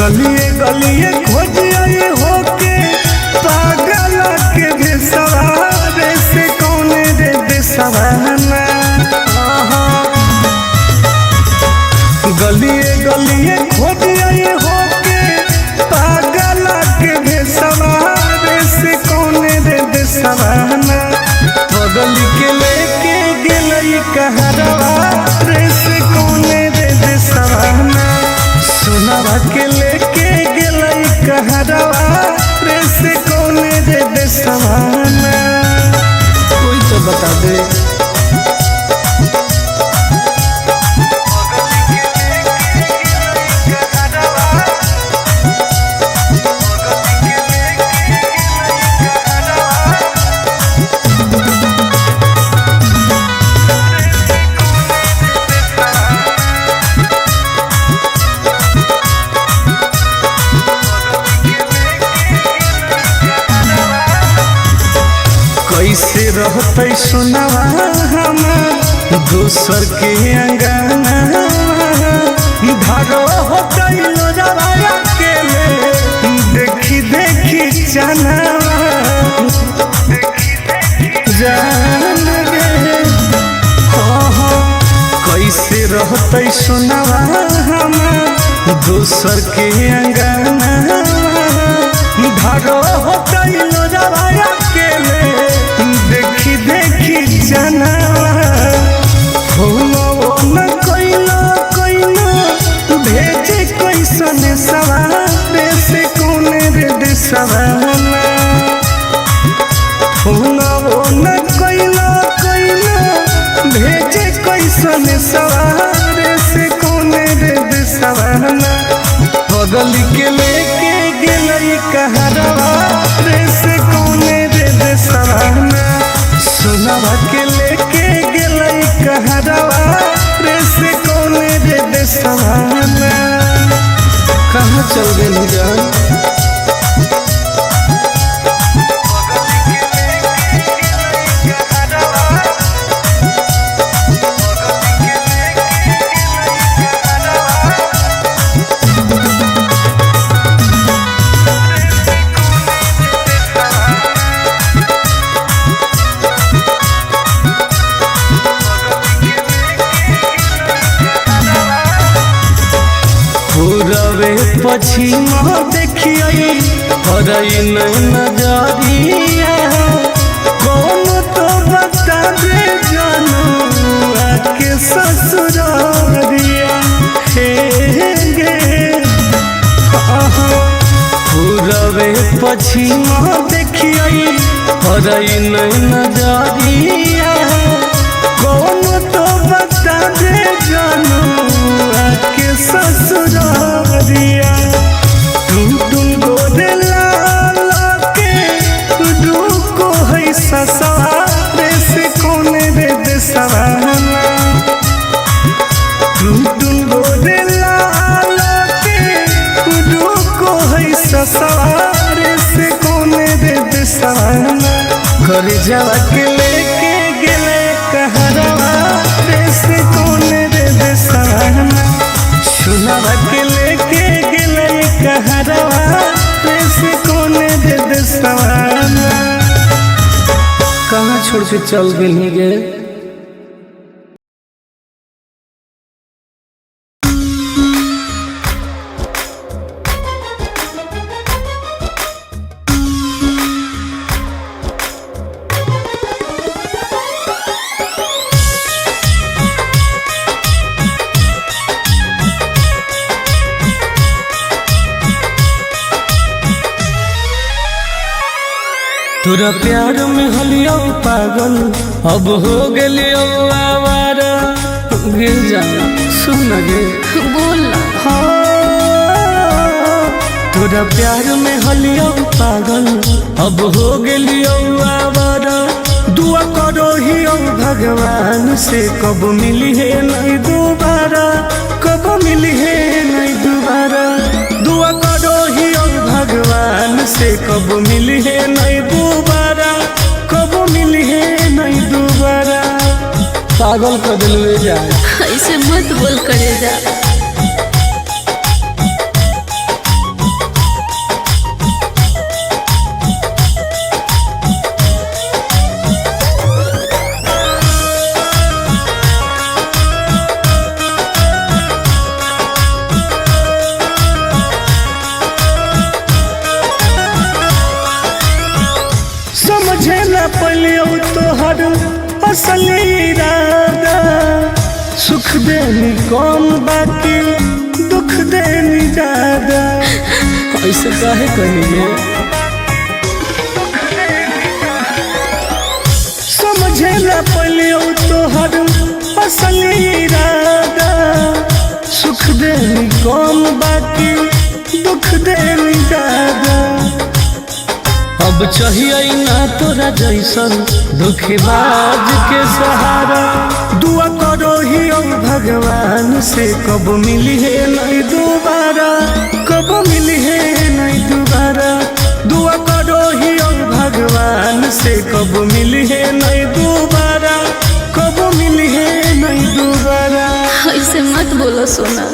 गलिए गलिए खोजिए होके पागल के भेसवा रे से कौन रे देसवा ना। गलिए गलिए खोजिए होके पागल के भेसवा रे से कौन रे देसवा ना। बगल के लेके गेलई कहरवा रे से कौन रे देसवा ना। सोनावा के लेके गेलई कहरवा रे से कौन रे देसवा ना। कोई तो बता दे। कैसे रहते सोनावा हमार दोसर के अंगना, धरो होते लोजवा अकेले देखी देखी चनावा जान गे। हाँ हाँ, कैसे रहते सोनावा हमार दोसर के अंगना, धरो होते लोजवा अकेले देखी देखी चनावा। फोनवो न कइलो कइलो भेजे कैसन सवार से कौन रे देसवा ना। फोनवो न कइलो कइलो भेजे कैसन सवार से कौन रे देसवा ना। बगल के लेके गेलई कहरवा रे से कौन रे देसवा ना। सोनावा के लेके गेलई कहरवा रे से कौन रे देसवा ना। कहाँ चल गेलू जान। पूरबे पश्चिम देखिए हरई नजरिया, कौन तो बता दे जनुआ के ससुरारिया। हे गे पूरबे पश्चिम देखिए हरई नजरिया, कौन तो बता दे जनुआ के ससुरारिया। टुन टुन गोरे लाल के रुको है ससुरारे से कौन रे देसवा ना। टुन टुन गोरे लाल के रुको है ससुरारे से कौन रे देसवा ना। घर जावा के लेके गेले कहरवा रे से कौन रे देसवा ना। सुनावा के लेके गेले कहरवा रे से कौन रे देसवा ना। कहाँ छोड़ के चल गेली गे। तोरा प्यार में हलियो पागल अब हो गेलियो आवारा। गिर जा सुन गे बोल ना। हाँ, तोरा प्यार में हलियो पागल अब हो गेलियो आवारा। दुआ करो ही भगवान से कब मिली है नहीं दोबारा, कब मिली है नहीं दोबारा। दुआ करो ही भगवान से कब मिली है नहीं दोबारा, कब मिली है नहीं दोबारा। पागल कर दिलवे जाए। ऐसे मत बोल करे जा। पलियो तोहर असली इरादा। सुख देनी कम बाकी दुख देनी ज्यादा। ऐसे काहे कहिए? समझे न पलियो तोहर असली इरादा। सुख देनी कम बाकी दुख देनी ज्यादा। अब चाहिए ना तोरा जैसन दुखबाज के सहारा। दुआ करो ही ओ भगवान से कब मिली है नहीं दोबारा, कब मिली है नहीं दोबारा। दुआ करो ही ओ भगवान से कब मिली है नहीं दोबारा, कब मिली है नहीं दोबारा। ऐसे मत बोलो सोना।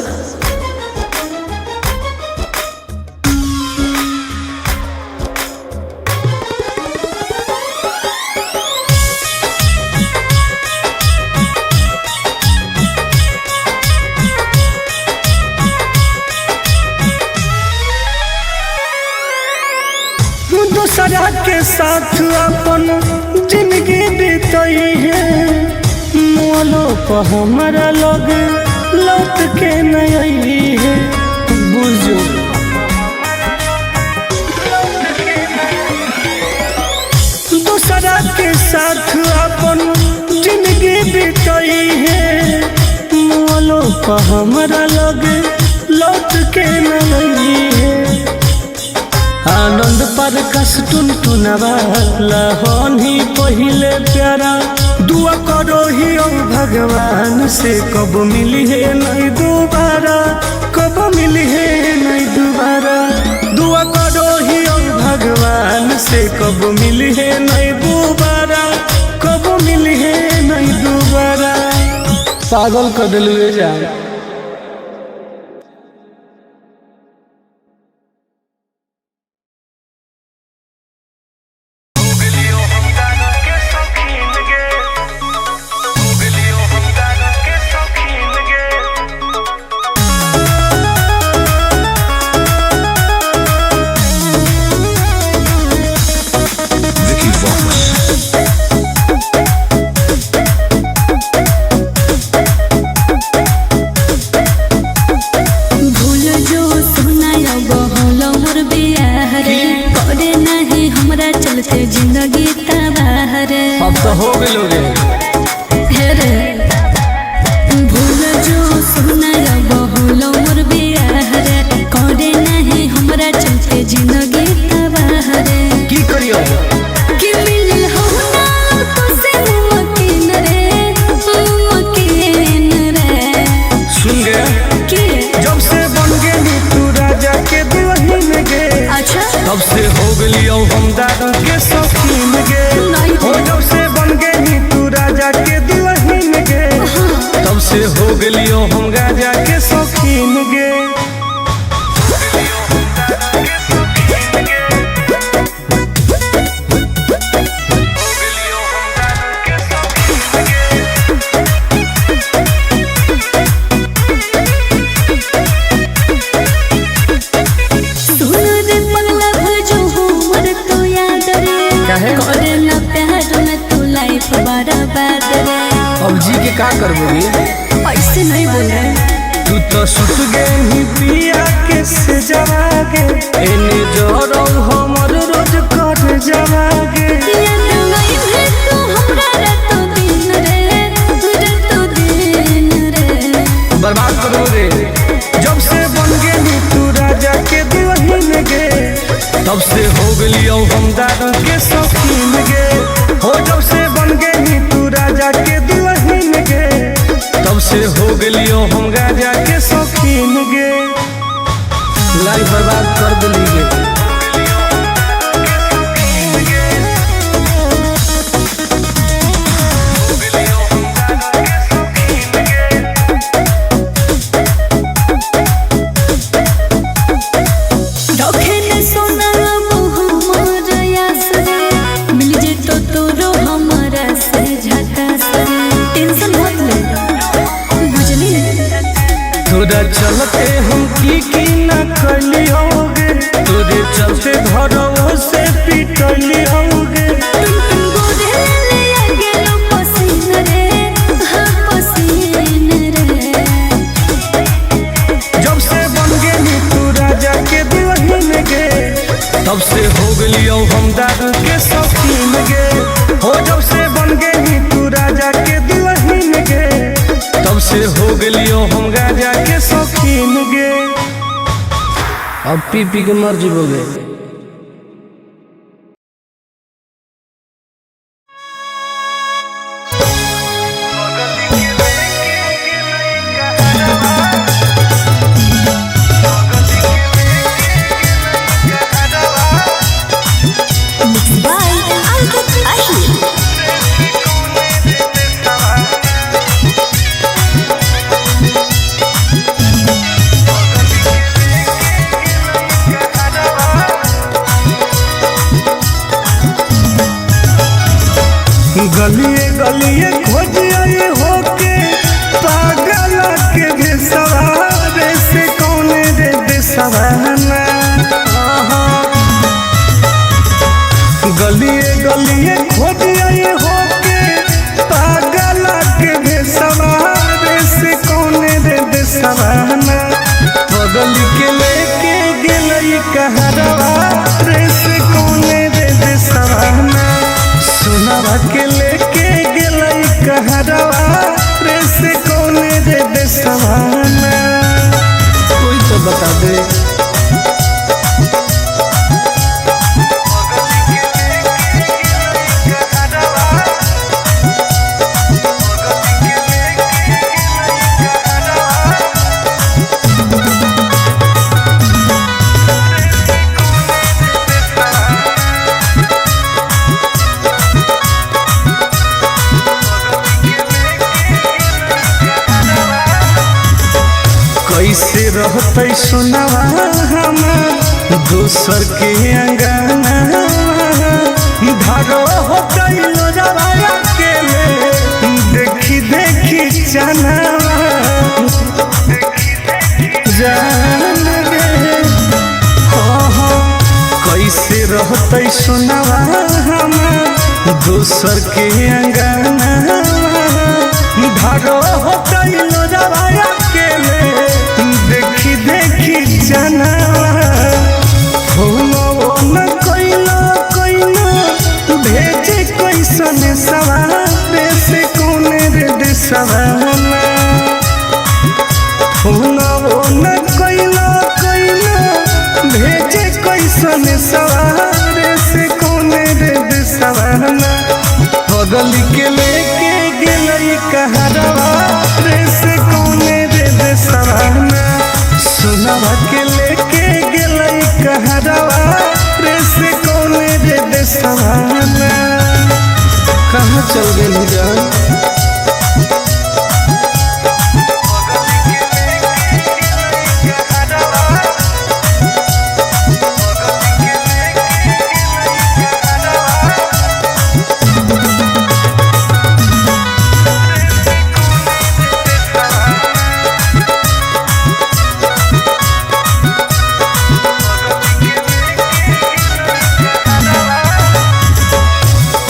दूसरा के साथ अपन जिंदगी बीतई है, मोलो पर हमारा लग लौट के नहीं है। बुझो दूसरा के साथ अपन जिंदगी बीतई है, मोलो पर हमारा लग लौट के नहीं है। आनंद पर कस टुन टुनवा लहनी पहिले प्यारा। दुआ करो ही ओ भगवान से कब मिली है नहीं दोबारा, कब मिली है नहीं दोबारा। दुआ करो ही ओ भगवान से कब मिली है नहीं दोबारा, कब मिली है नहीं दोबारा। पागल कर दिलुए जाए। Vicky Vox. भूल जो सोना अब होलो मोर बियाह रे, करे नहीं हमरा चलते जिंदगी तबाह रे। अब तो हो गेलो रे। हे रे भूल जो सोना अब होलो मोर बियाह रे, करे नहीं हमरा चलते जिंदगी तबाह रे। की करियो कि मिलल हो ना तो से मुमकिन रे, मुमकिन रे। सुन गया कि जब से बन गेली तू राजा के दुल्हन गे, अच्छा तब से हो गेलियो हम दारू के शौकीन गे। नहीं। हो जब से बन गेली तू राजा के दुल्हन गे, तब से हो गेलियो हम राजा के शौकीन गे। सुन रे पगला भजो हमर तो याद रे, काहे? करे ना प्यार में तू लाइफ बर्बाद रे। अब जी के का करबोगे? ऐसे नहीं बोले। तू तो सुत गेली पिया के से जवागे, एने जरो हमर रोज कर जवागे। याद नहीं है तू हमरा रातो दिन रे, रातो दिन रे। बर्बाद करोगे। जब से बन गेली तू राजा के दुल्हन गे, तब से हो गेलियो हम दारू के शौकीन गे। हो जब से बन गेली तू राजा के दुल्हन गे, तब से हो गेलियो हम राजा के शौकीन गे। लाइफ बर्बाद कर दिली गे। रखे ने सोना अब हमर आस रे, मिल जेतो तोरो हमरा से झकास रे। टेंशन मत ले बुझली। तोरा चलते हम की की ना कलियोगे, तोरे चलते घरों से पिटलियोगे। टुन टुन गोरे तब से हो गलियो हम दारू के शौकीन गे। हो जब से बन गई तू राजा के दुल्हन गे, तब से हो गलियो हम गाजा के शौकीन गे। अब पी पी के मर जीवोगे। Mixed by Alkit Ahir. गलिए गलिए खोजिए होके पागल के भेसवारे से कौन रे देसवाना। गलिए गलिए खोजिए होके पागल के भेसवारे से कौन रे देसवाना। बगल के लेके गेलई कहरवा रे से कौन रे देसवाना। सुनवा के लेके गेलई कहरवा रे से कौन रे देसवाना। कोई तो बता दे। कैसे रहते सुनवा हमार दोसर के अंगना, धारो होते लोजवा अकेले देखी देखी चनावा जान रे। हो हो कैसे रहते सुनवा हमार दोसर के अंगना, धारो होते लोजवा अकेले देखी देखी चनावा। फोनो न कइलो कइलो भेजे कैसन सवार से कौन रे देसवाना। फोनो न कइलो कइलो भेजे कैसन सवार से कौन रे देसवाना। बगल के लेके गेलई कहरवा रे से कौन रे देसवाना। सुनवा के लेके गेलई कहरवा रे से कौन रे देसवाना। कहाँ चल गए जान।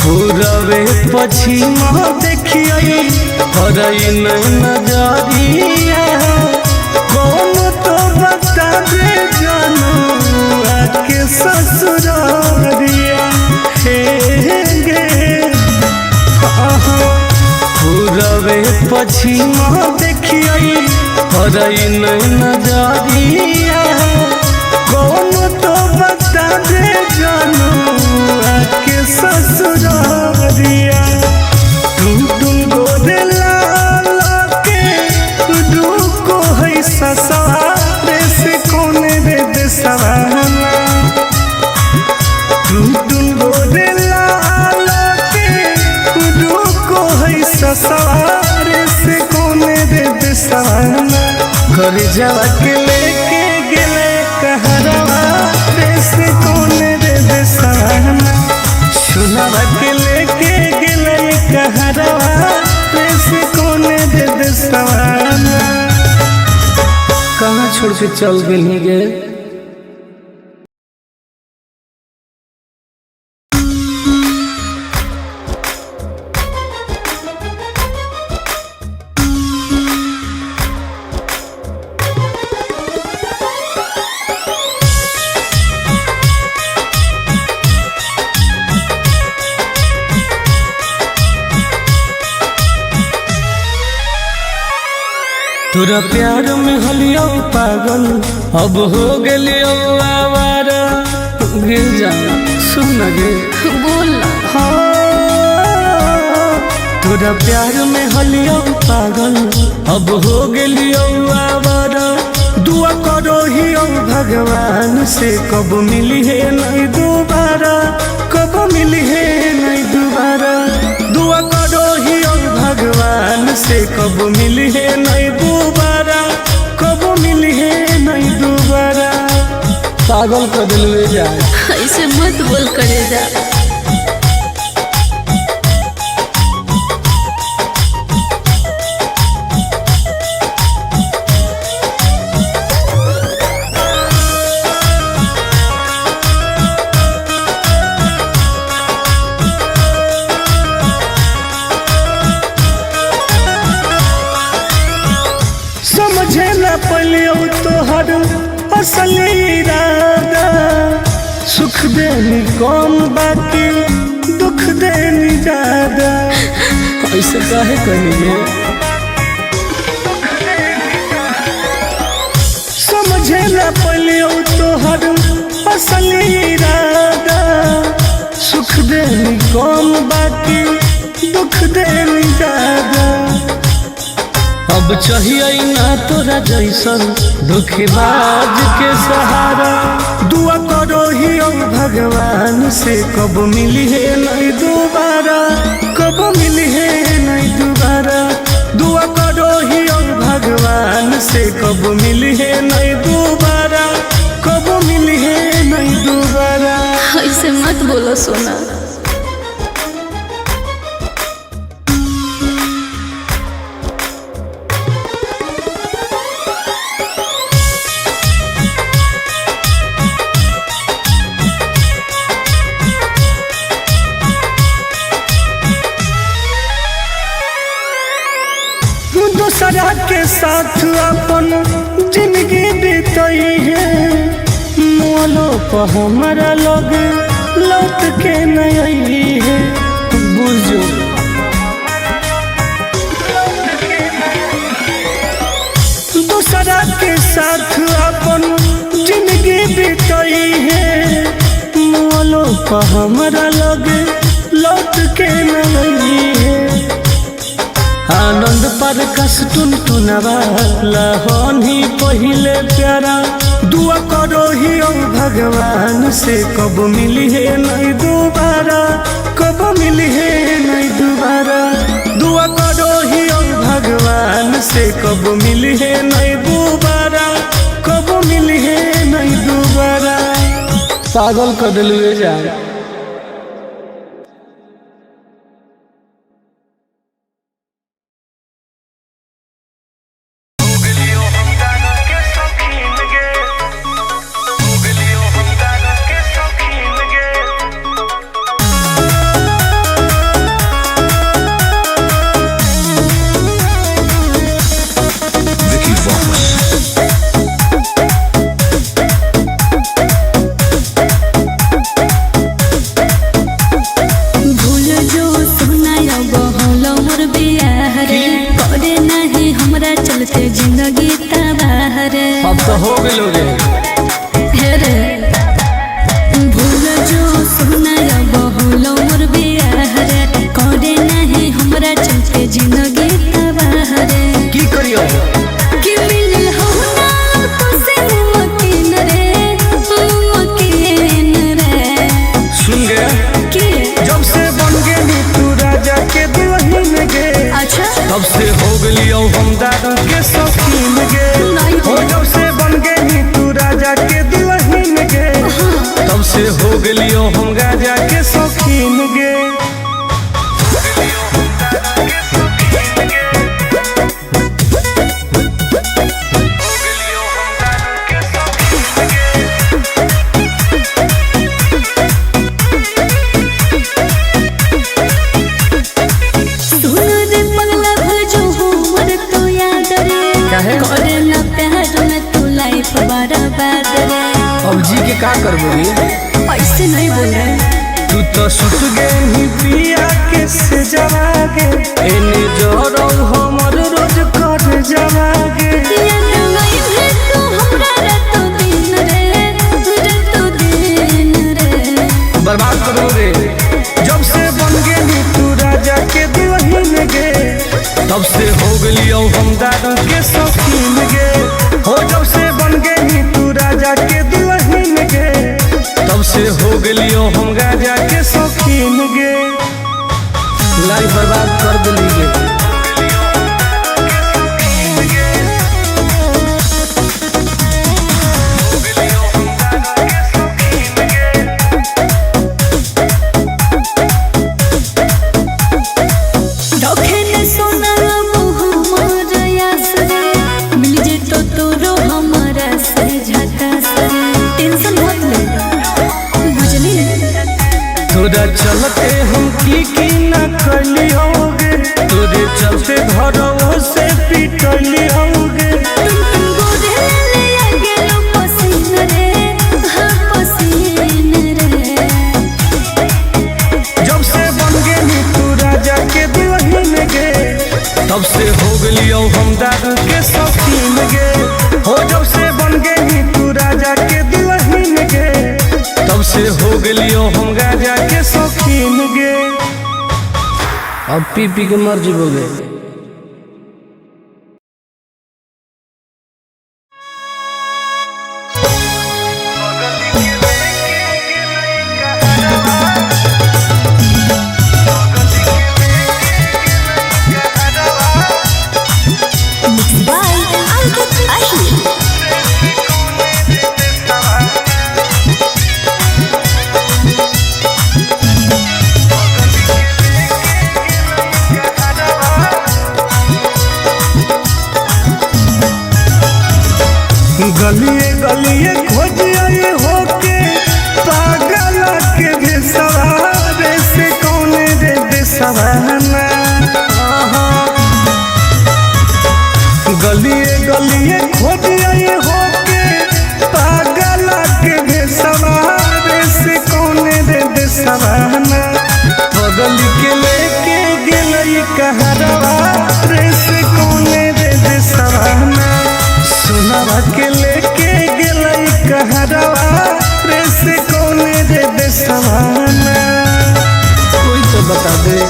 पूरबे पछिमा देखियै हरई नजरिया, कौन तो बता दे जानुआ के ससुरारिया। हे गे पूरबे पछिमा देखियै हरई नजरिया, कौन तो बता दे जानुआ के ससुरारिया। टुन टुन गोरे लाल के रुको है ससुरारे से कौन रे देसवाना। टुन टुन गोरे लाल के रुको है ससुरारे से कौन रे देसवाना। घर जावा के लेके गेले कहरवा रे से कौन रे देसवाना। सुनवा के लेके गेले कहरवा रे से कौन रे देसवाना। कहाँ छोड़ के चल गए गे। Mixed तोरा प्यार में हलियो पागल, अब हो गेलियो आवारा। गिर जा सुन गे बोल ना। हाँ, तोरा प्यार में हलियो पागल, अब हो गेलियो आवारा। दुआ करो ही भगवान से, कब मिली है नहीं दोबारा, कब मिली है नहीं दोबारा। दुआ करो ही भगवान से, कब मिली है नहीं दोबारा, कब मिली है नहीं दोबारा। पागल कर दिलवे जाए। ऐसे मत बोल करे जा। समझे न पलियो तोहर असली इरादा, सुख देनी कम बाकी दुख देनी ज्यादा। ऐसे काहे करेंगे? समझे न पलियो तोहर असली इरादा, सुख देनी कम बाकी दुख देनी ज्यादा। अब चाहिए ना तोरा जैसन दुखबाज के सहारा। दुआ करो ही भगवान से, कब मिली है नहीं दोबारा, कब मिली है नहीं दोबारा। दुआ करो ही भगवान से, कब मिली है नहीं दोबारा, कब मिली है नहीं दोबारा। ऐसे मत बोलो सोना। दूसरा के साथ अपन जिंदगी बीतई है, मोलो पर हमारा लोग लौट के नहीं है। बुझो दूसरा के साथ अपन जिंदगी बीतई है, मोलो पर हमारा लोग लौट के नहीं है। आनंद पर कस टुन टुनवा लहनी पहिले प्यारा। दुआ करो ही भगवान से, कब मिली है नहीं दोबारा, कब मिली है नहीं दोबारा। दुआ करो ही भगवान से, कब मिली है नहीं दोबारा, कब मिली है नहीं दोबारा। पागल कर दिलवे जाए। Vicky Vox. भूल जो सोना अब होलो मोर बियाह रे, करे नहीं हमरा चलते जिंदगी तबाह रे। अब तो हो गेलो रे। हे रे भूल जो सोना अब होलो मोर बियाह रे, करे नहीं हमरा चलते जिंदगी तबाह रे। की करियो? कि मिलल हो ना तो से मुमकिन रे, मुमकिन रे। सुन गे कि जब से बन गेली तू राजा के दुल्हन गे, अच्छा तब से हो गेलियो हम दारू के शौकीन गे। नहीं। हो जब से बन गेली तू राजा के दुल्हन गे, तब से हो गेलियो हम राजा के शौकीन गे। सुन रे पगला भजो हमर तो याद रे, काहे? करे ना प्यार में तू लाइफ बर्बाद रे। अब जी के का करबो रे? ऐसे नहीं बोल रहे। तू तो सुत गे पिया के से जवा गे, एने जरो हमर रोज कर जवागे। तू हमरा रातो दिन रे, रातो दिन रे। बर्बाद करो रे। जब से बन गेली तू राजा के दुल्हन गे, तब से हो गेलियो हम दारू के शौकीन गे। हो जब से बन गेली तू राजा के दुल्हन गे, तब से हो गेलियो हम राजा के शौकीन गे। लाइफ बर्बाद कर दिली गे। रखे न सोना मोह यास रे, मिल जेतो तोरो हमारा से झकास रे। टेंशन मत ले, बुझली। तोरा चलते हम की ना कलियोगे, तोरे चलते घरों से पिटलियोगे। तुम तुम गोरे ले आ गेलो पसीन रे, हाँ पसीन रे। जब से बन गेली तू राजा के दुल्हन गे, तब से हो गेलियो हम दारू के शौकीन गे। हो जब से बन गेली तू राजा के दुल्हन गे, तब से हो गेलियो हम राजा के शौकीन गे। अब पी पी के मर जीवोगे। Mixed by Alkat Ahir. गलिए गलिए खोजिए होके पागल के भेसवारे से कौन रे देसवाना। गलिए गलिए खोजिए होके पागल के भेसवारे से कौन रे देसवाना। बगल के लेके गेलई कहरवा रे से कौन रे देसवाना। सुनवा के लेके गेलई कहरवा रे से कौन रे देसवाना। कोई तो बता दे।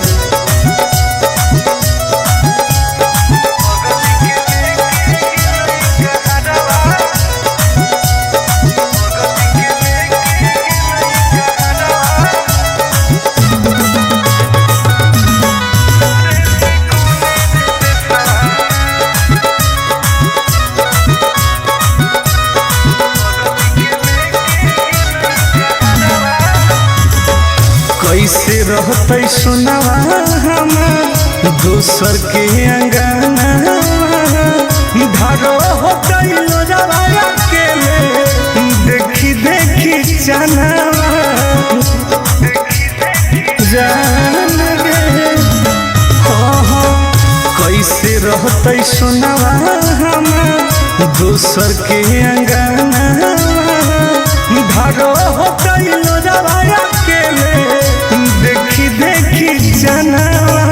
कैसे रहते सुनवा हम दोसर के अंगना, धारो होते लोजवा अकेले देखी देखी चनावा जान गे। हाँ हाँ कैसे रहते सुनवा हम दोसर के अंगना, धारो होते लोजवा अकेले देखी देखी चनावा।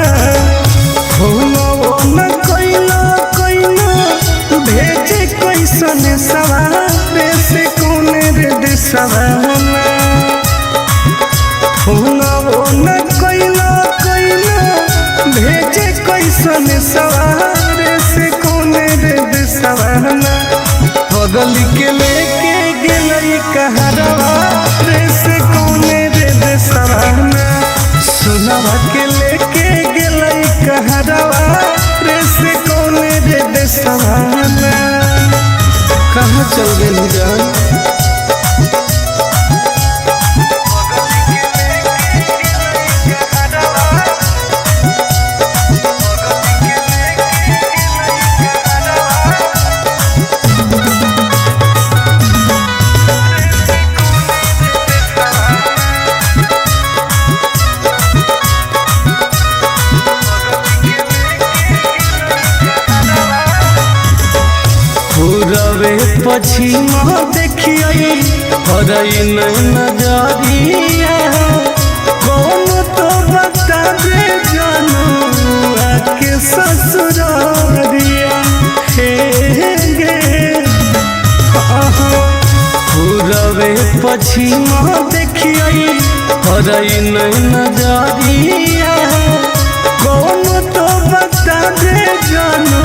फोनो न कइलो कइलो भेजे कैसन सवारे से कौन रे देसवाना। फोनो न कइलो कइलो भेजे कैसन सवारे से कौन रे देसवाना। बगल के लेके गेलई कहरवा रे से कौन रे देसवाना। सुनवा के लेके गेलई कहरवा रे से कौन रे देसवाना। कहाँ चल गेली जान। पूरवे पछिमा देखियै हरई नजरिया, कौन तो बता दे जानू आके ससुरारिया। पछी देखियई हरई नहीं नजरिया। कौन तो बता दे जानू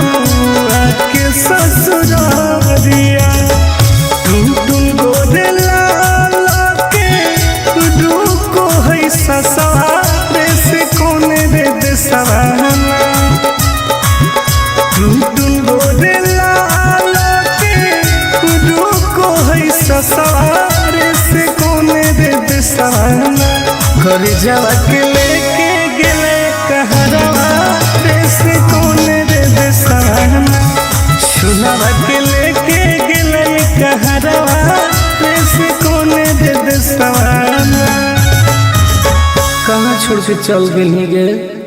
आके ससुरारिया। टुन टुन गोरे लाल के रुको है ससुरारे से कौन रे देसवाना। टुन टुन गोरे लाल के रुको है ससुरारे से कौन रे देसवाना। घर जावा के लेके गेले कहरवा रे से कौन रे देसवाना। सुनावा के लेके गेले कहरवा रे से कौन रे देसवाना। कहाँ छोड़ के चल गेली गे?